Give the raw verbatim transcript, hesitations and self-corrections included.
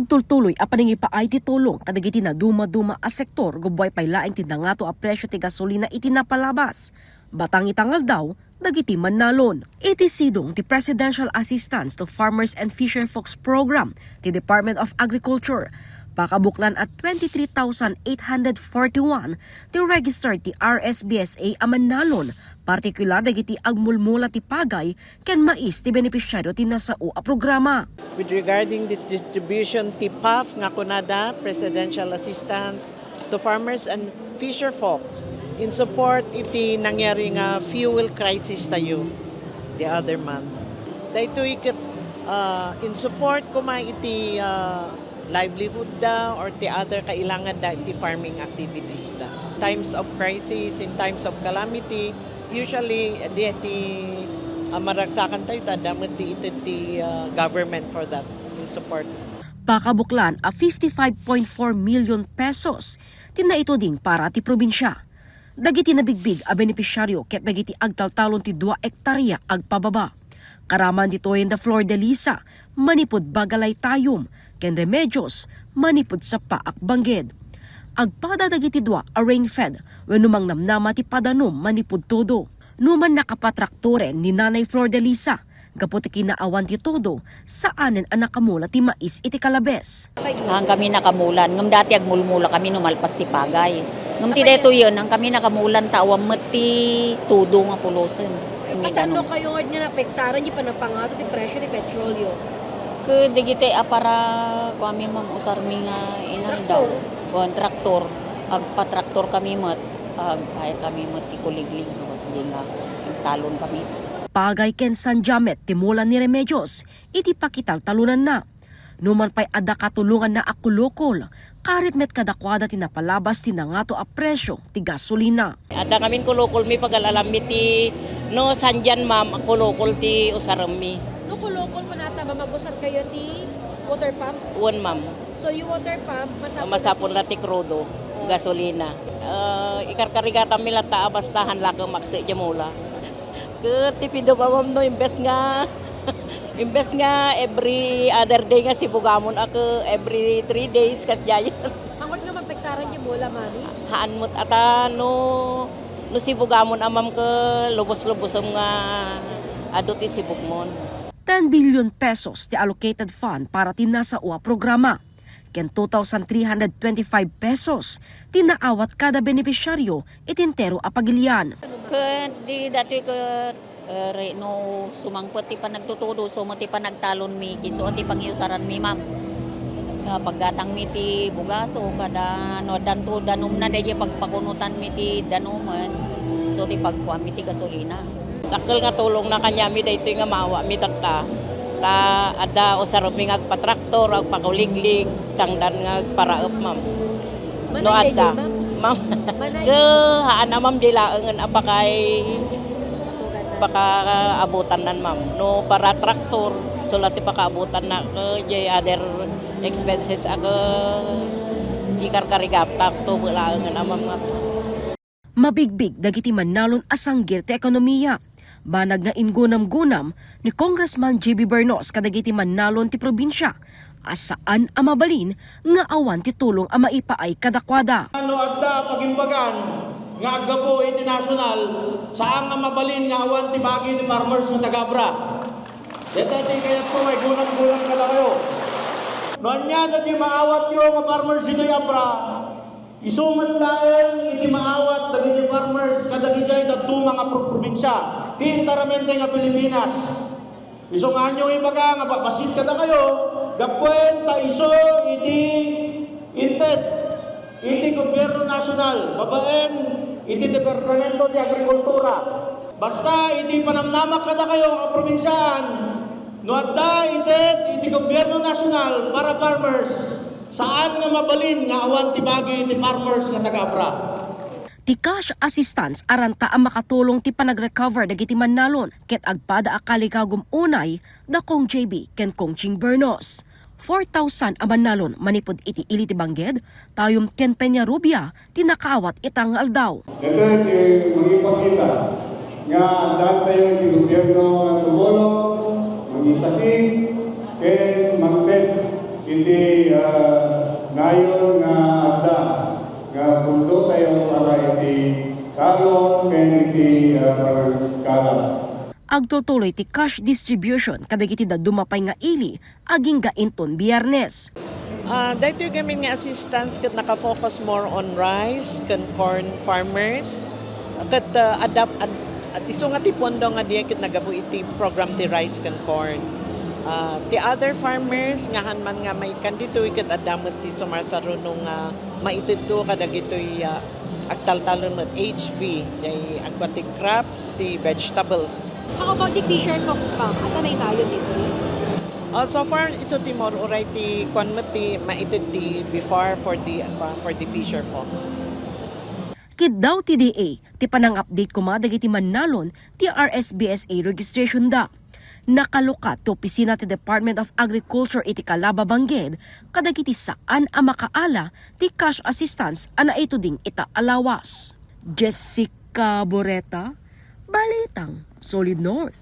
Tultuloy a panangipaay ti tulong kadagiti nadumaduma a sektor, gubbuay pay laeng ti nangato a presyo ti gasolina iti napalabas. Batang ita nga aldaw, dagiti mannalon. Iti sidong ti Presidential Assistance to Farmers and Fisherfolks Program ti Department of Agriculture, pakabuklan a twenty-three thousand eight hundred forty-one ti registered ti R S B S A a mannalon, partikular dagiti agmulmula ti pagay ken mais ti benepisyaryo ti nasao a programa. With regarding this distribution ti paf nga kunada, Presidential Assistance to Farmers and Fisher Folks, in support iti nangyari nga fuel crisis tayo the other month. Daytoy ket, ah, in support koma iti, ah, livelihood da or ti other kailangan da iti farming activities da. Times of crisis, in times of calamity, usually, di ti, ah, maragsakan tayo, ta adda met ti ited ti, ah, government for that, in support. Pakabuklan a fifty-five point four million pesos ti naituding para ti probinsia. Dagiti nabigbig a benepisyaryo ket dagiti agtaltalon ti dua ektaria agpababa. Karaman ditoyen da Flor de Lisa, manipud Bagalay Tayum, ken Remedios, manipud Sapaak Bangged. Agpada dagiti dua a rain-fed wenno mangnamnama ti padanom manipud todo. Numan nakapatraktoren ni Nanay Flor de Lisa, gapu ti kinaawan ti todo, saanen a nakamula ti mais iti Calabes. Haan kami nakamulan, ngem dati agmulmula kami no malpas ti pagay. Ngem ti daytoyen, haan kami nakamulan ta awan met ti todo nga pulosen. Kasano kayo nga naapektaran ti panapangato ti presyo ti petrolyo? Ket dagiti a para, kuami, ma'am, usarmi nga inaldaw. Traktor. Wen, traktor. Agpatraktor kami met. Agkayat kami met ti kuliglig, no, kas di nga agtalon kami. Pagay ken sandia met ti mula ni Remedios iti pakitaltalonanna. Numan pay adda katulonganna a kulokol, karit met kadakuada ti napalabas ti nangato a presyo ti gasolina. Adda ngamin kulokol mi, pagalalam mi ti no sandian, ma'am, kulokol ti usarem mi. No kulokol kunata, ma'am, agusar kayo ti water pump? Wen, ma'am. So, yung water pump, masapul Masapul na ti krudo, gasolina. Ah, ikarkarigatan mi latta a basta haan la ket makse diay mula. Ket ti pidum a, ma'am, no, imbes nga, imbes nga every other day nga sibugamon a ket every three days, kasdiay. Angod nga maapektaran diay mula, mami? Haan met ata no, no sibugamon a, ma'am, ket lubos-lubosem nga adu ti sibugmon. Ten billion pesos ti allocated fund para ti nasao a programa, ken two thousand three hundred twenty-five pesos ti naawat kada benepisyaryo iti entero a pagilian. Ket di datoy ket, eh, re-, no sumangpet ti panagtutudo, isu met ti panagtalonmi, isu ti pangiusaranmi, ma'am. Ah, paggatangmi ti bugaso, kada no addanto danumna, daydiay pagpakunotanmi ti danumen, isu ti pagkuanmi ti gasolina. Dakkel nga tulongna kaniami daytoy nga maawatmi tatta. Ta adda usaremmi nga agpatraktor, agpakuliglig, tangdan nga agparaep, ma'am. No adda, ma'am. Ke, haan a, ma'am, diay laengen a pakay, pakaabutannan, ma'am. No para traktor, isu la ti pakaabutanna, ke, diay other expenses a ke, ikarkarigaptak, tubo laengen a, ma'am, nga. Mabigbig dagiti mannalon a sanggir ti ekonomiya. Banag nga inggunamgunam ni Congressman J B Bernos kadagiti mannalon ti probinsia a saan a mabalin nga awan ti tulong a maipaay kadakuada. No adda pagimbagan nga aggapu iti national, saan nga mabalin nga awan ti bagi ti farmers nga taga-Abra. Deta ti kayatko nga igunamgunam kadakayo. No ania dagiti maawatyo nga farmers ditoy Abra, isu met laeng iti maawat dagiti farmers kadagiti dadduma nga pro-, probinsia ti enteramente nga Pilipinas. Isu nga aniayo ibaga nga babassit kadakayo, gapuan ta isu iti inted iti gobyerno nasional babaen iti Departamento ti Agrikultura. Basta iti panamnamak kadakayo nga probinsiaan, no adda inted iti gobyerno nasional para farmers, saan nga mabalin nga awan ti bagi ti farmers nga taga-Abra. Ti cash assistance a ranta a makatulong ti panagrecover dagiti mannalon ket agpada a kaligagum unay da Cong J B ken Cong Ching Bernos. Four thousand a mannalon manipud iti ili ti Bangged, Tayum ken Peñarubia ti nakaawat ita nga aldaw. Daytoy ti mangipakita nga addaantayo iti gobyerno nga tumulong, mangisakit, ken mangted Iti, ah, nayon nga adda nga pundotayo para iti talon ken iti, ah, panagkalat. Agtultuloy ti cash distribution kadagiti dadduma pay nga ili agingga inton Biyernes. Ah, daytoy gamin nga assistance ket naka-focus more on rice ken corn farmers. Ket, ah, adap-, ad-, ad-, isu nga ti pondo nga diay ket nagapu iti program ti rice ken corn. Ah, ti other farmers nga han man nga maikan ditoy ket adda met ti sumarsaruno nga maitedto kadagitoy, ah, agtaltalon met H V, jay agkua ti crops, ti vegetables. How about the fisher folks, ma'am? Adda naitayon ditoy? Ah, so far, isu ti more uray ti kuan met ti maited ti before for the, ah, for the fisher folks. Kiddaw ti D A, ti panang-update koma dagiti mannalon ti R S B S A registration da. Nakalukat ti opisina ti Department of Agriculture iti Calaba Bangked kadagiti saan a makaala ti cash assistance a naituding ita a lawas. Jessica Boreta, Balitang Solid North.